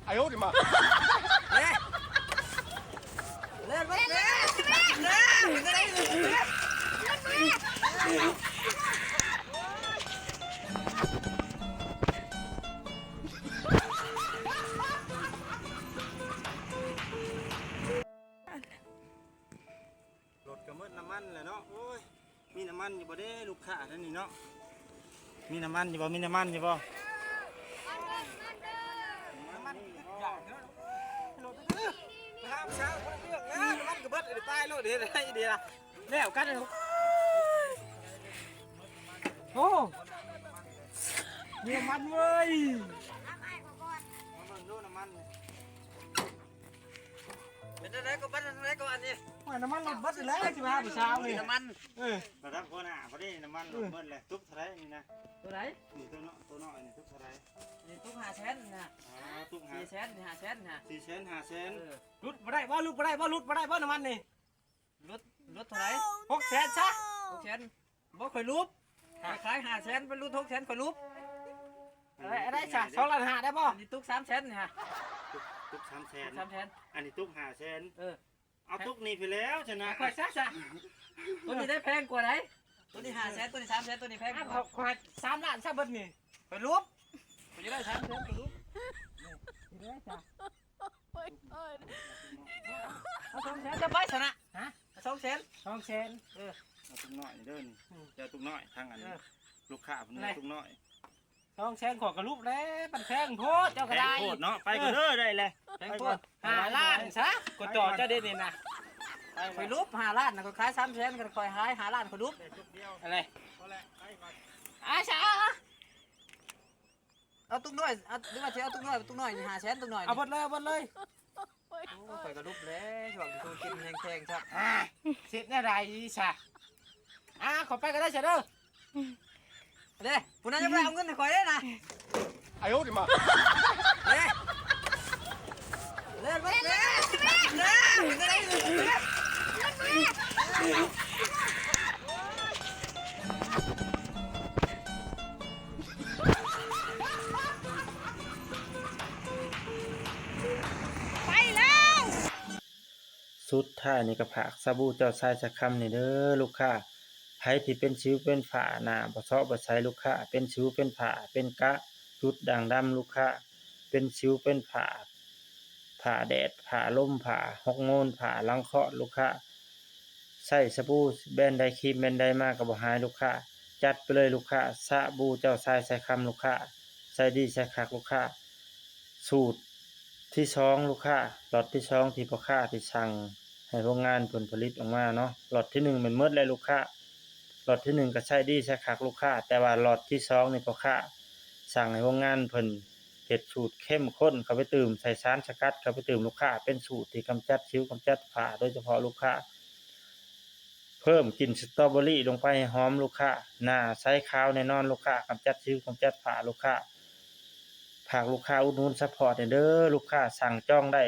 哎呦我的妈！ ລົດກະໝົດນ້ຳມັນແລ້ວເນາະ. ໂອ້ຍ ມີນ້ຳມັນຢູ່ບໍ່ເດ້ລູກຄ້າແຖວນີ້ເນາະ? ມີນ້ຳມັນຢູ່ບໍ່? ມີນ້ຳມັນຢູ່ບໍ່? ນ້ຳມັນ ໄປຫາຜູ້ສາວຄົນເລືອກນະ. ນ້ຳມັນກະເບິດ ໄປໂລດ ເຮັດໄດ້ເດລະ ແລ້ວກັນ. ໂອ້ ມີນ້ຳມັນເວີຍ. ມາເບິ່ງດູນ້ຳມັນ ເປັນຈັ່ງໃດກໍ ບັດເທົ່າໃດກໍອັນນີ້? ໂອ້ຍ ນ້ຳມັນລົດເບິດແລ້ວ ຊິໄປຫາຜູ້ສາວນີ້. ນ້ຳມັນ ເອີ ລະດັບຫົວໜ້າພໍດີ ນ້ຳມັນລົດເບິດແລ້ວ. ຕຸກເທົ່າໃດນີ້ນະ? ໂຕໃດ? ນີ້ໂຕເນາະ ໂຕນ້ອຍນີ້ຕຸກເທົ່າໃດ? ນີ້ຕຸກຫ້າແສນນະ. ອໍ ຕຸກຫ້າ ສີ່ແສນ ຫ້າແສນນະ. ສີ່ແສນ ຫ້າແສນ. ເອີ ຫຼຸດບໍ່ໄດ້ບໍ່? ຫຼຸດບໍ່ໄດ້ບໍ່? ຫຼຸດບໍ່ໄດ້ບໍ່ນ້ຳມັນນີ້? ຫຼຸດ ຫຼຸດເທົ່າໃດ? ຫົກແສນຊະ. ຫົກແສນ ບໍ່ ຂ້ອຍຫຼຸບ ຂ້ອຍຂາຍຫ້າແສນ ໄປຫຼຸດຫົກແສນ ຂ້ອຍຫຼຸບ. ເອີ ໄດ້ຊະ ສອງລ້ານຫ້າໄດ້ບໍ່? ອັນນີ້ຕຸກສາມແສນນີ້ຮະ. ຕຸກ ຕຸກສາມແສນ ສາມແສນ ອັນນີ້ຕຸກຫ້າແສນ. ເອີ ເອົາຕຸກນີ້ໄປແລ້ວຊັ້ນນະ. ຂ້ອຍຊະຊະ ໂຕນີ້ໄດ້ແພງກວ່າໃດ໋. ໂຕນີ້ຫ້າແສນ ໂຕນີ້ສາມແສນ ໂຕນີ້ແພງກວ່າ. ຂ້ອຍສາມລ້ານຊະເບິດນີ້ ຂ້ອຍຫຼຸບ. ຂ້ອຍຈະໄດ້ສາມແສນ ຂ້ອຍຫຼຸບ. ເອົາສອງແສນ ຈະໄປຊະນະ. ຮະ? ເອົາສອງແສນ ສອງແສນ. ເອີ ເອົາຕຸກນ້ອຍເດີນີ້. ອືມ ເຈົ້າຕຸກນ້ອຍທາງອັນ ເອີ ລູກຄ້າເພິ່ນເອົາຕຸກນ້ອຍ. ສອງແສນ ຂ້ອຍກະຫຼຸບແລ້ວ ມັນແພງໂພດ ເຈົ້າກະໄດ້ ແພງໂພດເນາະ. ໄປກ່ອນເດີ ໄດ້ແລ້ວ ແພງໂພດ. ຫ້າລ້ານຊະ ຂ້ອຍຕໍ່ເຈົ້າເດນີ້ນະ. ຂ້ອຍຫຼຸບຫ້າລ້ານນະ ຂ້ອຍຂາຍສາມແສນ ຂ້ອຍຂາຍຫ້າລ້ານ ຂ້ອຍຫຼຸບ. ອັນນີ້ ອາຊາ ເອົາຕຸກນ້ອຍ ເອົາ ຫຼືວ່າຊິເອົາຕຸກນ້ອຍ? ຕຸກນ້ອຍນີ້ຫ້າແສນ ຕຸກນ້ອຍນີ້ ເອົາເບິດເລີຍ ເອົາເບິດເລີຍ. ໂອ້ຍ ຂ້ອຍກະຫຼຸບແລ້ວ ຊ່ວງນີ້ທຸລະກິດແຮງແພງຊະ. ອ່າ ເຮັດແນວໃດຊະ? ອ່າ ຂໍໄປກະໄດ້ຊະເດີ. ເດ້ ຜູ້ນັ້ນຍັງບໍ່ໄດ້ເອົາເງິນໃຫ້ຂ້ອຍເດ້ນະ. 哎呦我的妈！ ເດ້ ເລີດເບິດເລີດ. ໄປແລ້ວ. ສຸດທ້າຍນີ້ກະຝາກສະບູເຈົ້າຊາຍຊາຍຄຳນີ້ເດີລູກຄ້າ. ໃຜທີ່ເປັນສິວເປັນຝ້າ ໜ້າບໍ່ເຊາະບໍ່ໃສລູກຄ້າ, ເປັນສິວເປັນຝ້າ ເປັນກະຈຸດດ່າງດຳລູກຄ້າ, ເປັນສິວເປັນຝ້າ ຝ້າແດດ ຝ້າລົມ ຝ້າຮອກໂມນ ຝ້າຫຼັງຄອດລູກຄ້າ. ໃຊ້ສະບູແບຣນໃດ ຄຣີມແບຣນໃດມາກະບໍ່ຫາຍລູກຄ້າ. ຈັດໄປເລີຍລູກຄ້າ ສະບູເຈົ້າຊາຍຊາຍຄຳລູກຄ້າ. ໃຊ້ດີໃຊ້ຄັກລູກຄ້າ. ສູດທີສອງລູກຄ້າ ລັອດທີສອງທີ່ພໍ່ຄ້າທີ່ສັ່ງໃຫ້ໂຮງງານເພິ່ນຜະລິດອອກມາເນາະ. ລັອດທີໜຶ່ງແມ່ນໝົດແລ້ວລູກຄ້າ. ລັອດທີໜຶ່ງກະໃຊ້ດີໃຊ້ຄັກລູກຄ້າ ແຕ່ວ່າລັອດທີສອງນີ້ພໍ່ຄ້າສັ່ງໃຫ້ໂຮງງານເພິ່ນເຮັດສູດເຂັ້ມຂຸ້ນເຂົ້າໄປຕື່ມ ໃສ່ສານສະກັດເຂົ້າໄປຕື່ມລູກຄ້າ. ເປັນສູດທີ່ກຳຈັດສິວກຳຈັດຝ້າໂດຍສະເພາະລູກຄ້າ. ເພີ່ມກິ່ນສະຕໍເບີຣີລົງໄປໃຫ້ຫອມລູກຄ້າ. ໜ້າໃສຂາວແນ່ນອນລູກຄ້າ ກຳຈັດສິວກຳຈັດຝ້າລູກຄ້າ. ຝາກລູກຄ້າອຸດໜູນຊັບພອດແດ່ເດີ ລູກຄ້າສັ່ງຈອງໄດ້.